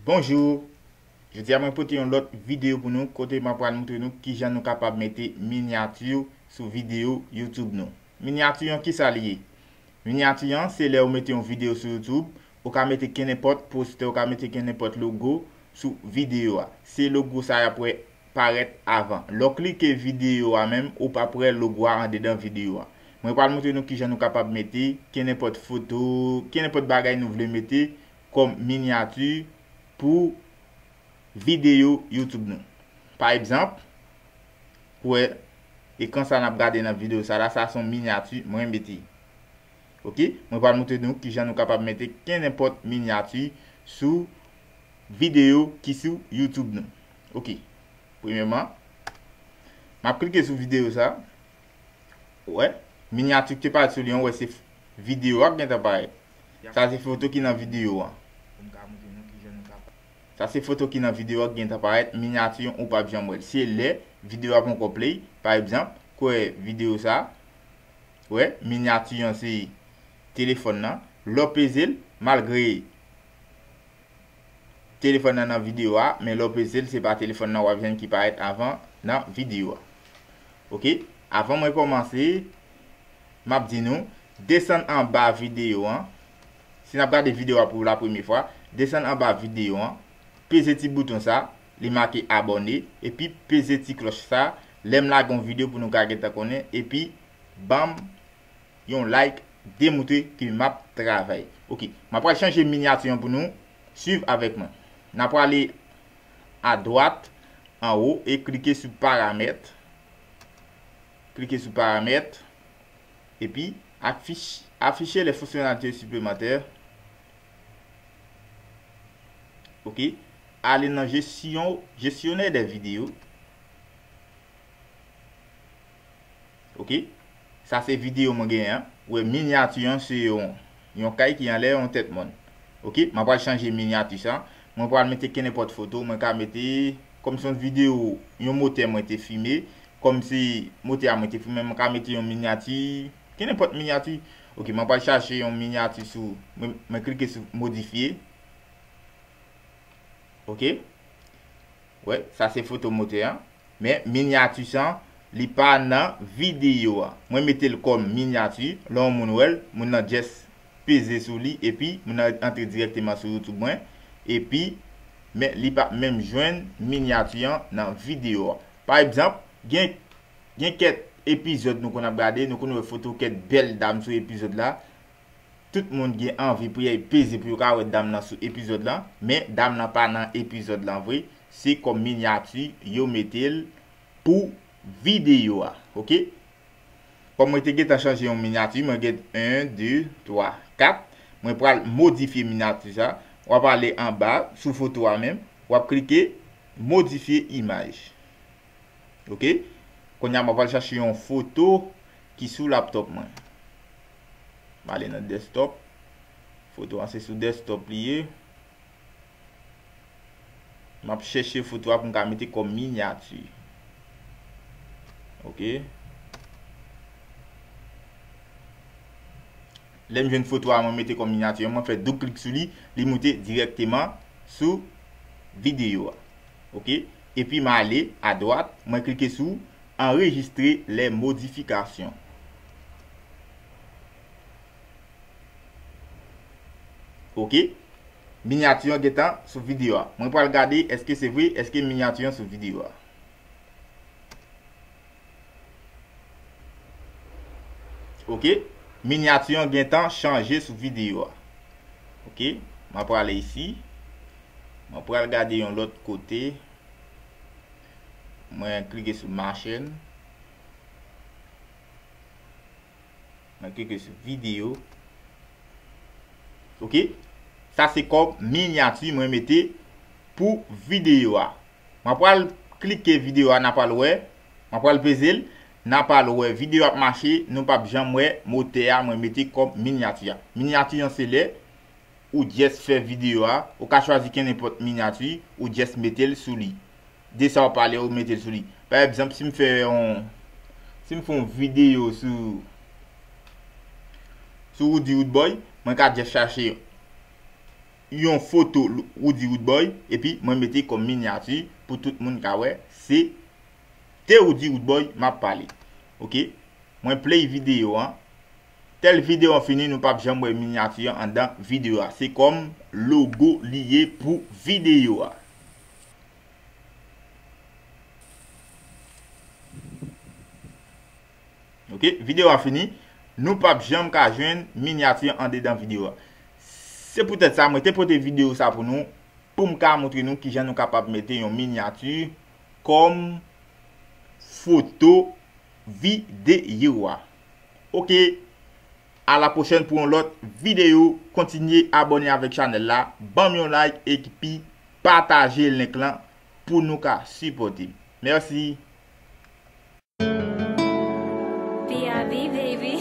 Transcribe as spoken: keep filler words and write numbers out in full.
Bonjou! Jodi a mwen pote yon lòt videyo pou nou, kote mwen pral montre nou kijan nou kapab mete minyati sou videyo YouTube nou. Minyati an kisa li ye? Minyati an se lè ou mete yon videyo sou YouTube, ou ka mete kenenpòt postè, ou ka mete kenenpòt logo sou videyo a. Se logo sa y ap wè parèt avan. Lè w klike videyo a menm, ou p ap wè logo a andedan videyo a. Mwen pral montre nou kijan nou kapab mete kenenpòt foto, kenenpòt bagay nou vle mete kòm minyati pou videyo YouTube nou. Pa egzanp, ou wè ekran sa n ap gade nan videyo sa la, sa se yon minyati mwen mete. Ok, mwen pral montre nou kijan nou kapab mete kenenpòt minyati sou videyo ki sou YouTube nou. Ok, premyèman, m ap klike sou videyo sa. Ou wè, minyati ki te parèt sou li an, ou wè se f- videyo a k gentan parèt. Sa se foto ki nan videyo a. Sa se foto ki nan videyo a k gentan parèt, minyati an ou p ap janm wè l. Se lè videyo a poko play, pa egzanp, kwè videyo sa, wè, minyati an se telefòn nan, lè w peze l, malgre telefòn nan nan videyo a, men lè w peze l, se pa telefòn nan w ap jwenn ki parèt avan nan videyo a. Ok, avan mwen kòmanse, m ap di nou, desann anba videyo an. Si n ap gade videyo a pou la premye fwa, desann anba videyo an, peze ti bouton sa, li make abòne, epi peze ti klòch sa, lè m lage yon videyo pou nou ka gentan konnen, epi ban m yon like, demontre ke m ap travay. Ok, m ap pral chanje minyati an pou nou, swiv avèk mwen. N ap prale adwat, anwo, e klike sou paramèt. Klike sou paramèt. Epi, afich- afficher les fonctionnalités supplémentaires. Ok, ale nan jesyon, gestionnaire des vidéos. Ok, sa se videyo mwen genyen an. Ou wè minyati an se yon, yon kay ki anlè yon tèt mòn. Ok, mwen pral chanje minyati sa. Mwen pral mete kenenpòt foto. Mwen ka mete, kòm se yon videyo, yon motè mwen te filme. Kòm se motè a mwen te filme, mwen ka mete yon minyati, kenenpòt minyati. Ok, mwen pral chache yon minyati sou, mwen, mwen klike sou modifye. Ok, wè, sa se foto motè an. Men minyati sa, li pa nan videyo a. Mwen mete l kòm minyati. Lè yon moun wè l, moun nan just peze sou li, epi moun nan antre dirèkteman sou YouTube mwen. Epi, men li p ap menm jwenn minyati an nan videyo a. Pa egzanp, gen, gen kèk epizòd nou konn ap gade, nou konn wè foto kèk bèl dam sou epizòd la. Tout moun gen anvi pou y al peze pou yo ka wè dam nan sou epizòd la, men dam nan pa nan epizòd la vre. Se kòm minyati yo mete l pou videyo a. Ok, kòm mwen te gentan chanje yon minyati, mwen gen en, de, twa, kat. Mwen pral modifye minyati sa. W ap ale anba sou foto a menm, w ap klike modifye imaj. Ok, kounye a mwen pral chache yon foto ki sou laptop mwen. M ale nan desktop. Foto an se sou desktop li ye. M ap chèche foto a pou m ka mete kòm minyati. Ok, lè m jwenn foto a, mwen mete kòm minyati an, mwen fè doub klik sou li, li moute dirèkteman sou videyo a. Ok, epi m ale adwat, mwen klike sou enregistrer les modifications. Ok, minyati an gentan sou videyo a. Mwen pral gade èske se vre, èske minyati an sou videyo a. Ok, minyati an gentan chanje sou videyo a. Ok, mwen pral ale isi. Mwen pral gade yon lòt kote. Mwen klike sou machin. Mwen klike sou videyo. Ok, sa se kòm minyati mwen mete pou videyo a. Mwen pral klike videyo a, n a pral wè. Mwen pral peze l, n a pral wè videyo ap mache, nou p ap janm wè motè a mwen mete kòm minyati a. Minyati an se lè ou just fè videyo a, ou ka chwazi kenenpòt minyati, ou just mete l sou li. De sa w pale, ou mete l sou li. Pa egzanp, si m fè yon, si m fè yon videyo sou, sou Roody Roodboy, mwen ka just chache yon foto Roody Roodboy, epi mwen mete kòm minyati pou tout moun ka wè, se te Roody Roodboy m ap pale. Oke, mwen play videyo an. Tèl videyo an fini, nou p ap janm wè minyati an anndan videyo a. Se kòm logo li ye pou videyo a. Oke, videyo a fini. Nou p ap janm ka jwenn minyati an andedan videyo a. Se poutèt sa, mwen te pote videyo sa pou nou, pou m ka montre nou kijan nou kapab mete yon minyati kòm foto videyo a. Oke, a la pwochèn pou yon lòt videyo. Kontinye abòne avèk chanèl la, ban m yon like epi pataje link lan pou nou ka sipòte m. Mèsi. B I B, baby.